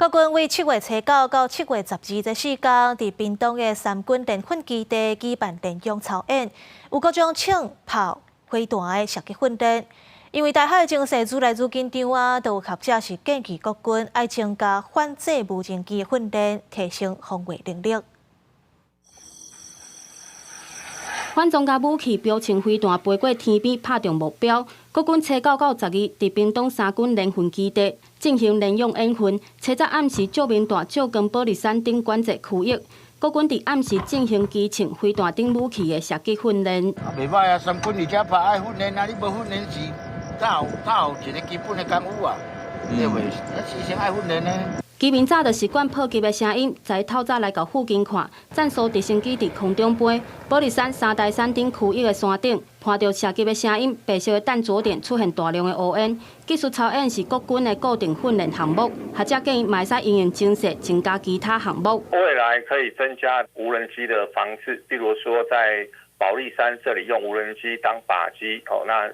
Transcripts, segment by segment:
國軍為7月初9到7月12這四工，佇屏東的三軍聯訓基地舉辦聯勇操演，有各種槍炮、飛彈的射擊訓練。因為台海情勢愈來愈緊張啊，都有學者是建議國軍愛增加反制無人機的訓練，提升防衛能力。反裝甲武器標槍飛彈飛過天邊，拍中目標。國軍初九到十二，佇屏東三軍聯訓基地進行聯勇演訓。初早暗時照明彈照光保力山頂管制區域。國軍佇暗時進行機槍、飛彈等武器的射擊訓練。啊，袂歹啊，三軍佇遮拍愛訓練啊，你無訓練是哪有哪有一個基本的功夫啊？對袂？啊，事先愛訓練呢。居民早就習慣炮擊的聲音，昨透早來到附近看，戰術直升機佇空中飛，保力山三台山頂區域的山頂，伴著射擊的聲音，白色的彈著點出現大量的烏煙。技術操演是國軍的固定訓練項目，學者建議嘛會使因應情勢增加其他項目。未來可以增加無人機的防治，比如說在保力山這裡用無人機當靶機，哦，那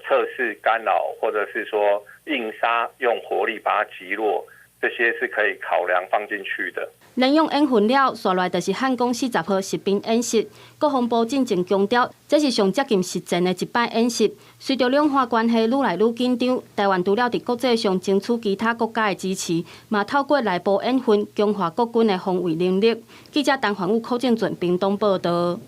測試干擾，或者是說硬殺用火力把它擊落。這些是可以考量放進去的。聯勇演訓了，紲來就是漢光40號實兵演習。國防部進前強調，這是上接近實戰的一擺演習。隨著兩岸關係愈來愈緊張，台灣除了佇國際上爭取其他國家的支持，嘛透過內部演訓強化國軍的防衛能力。記者陳環宇、柯正俊屏東報導。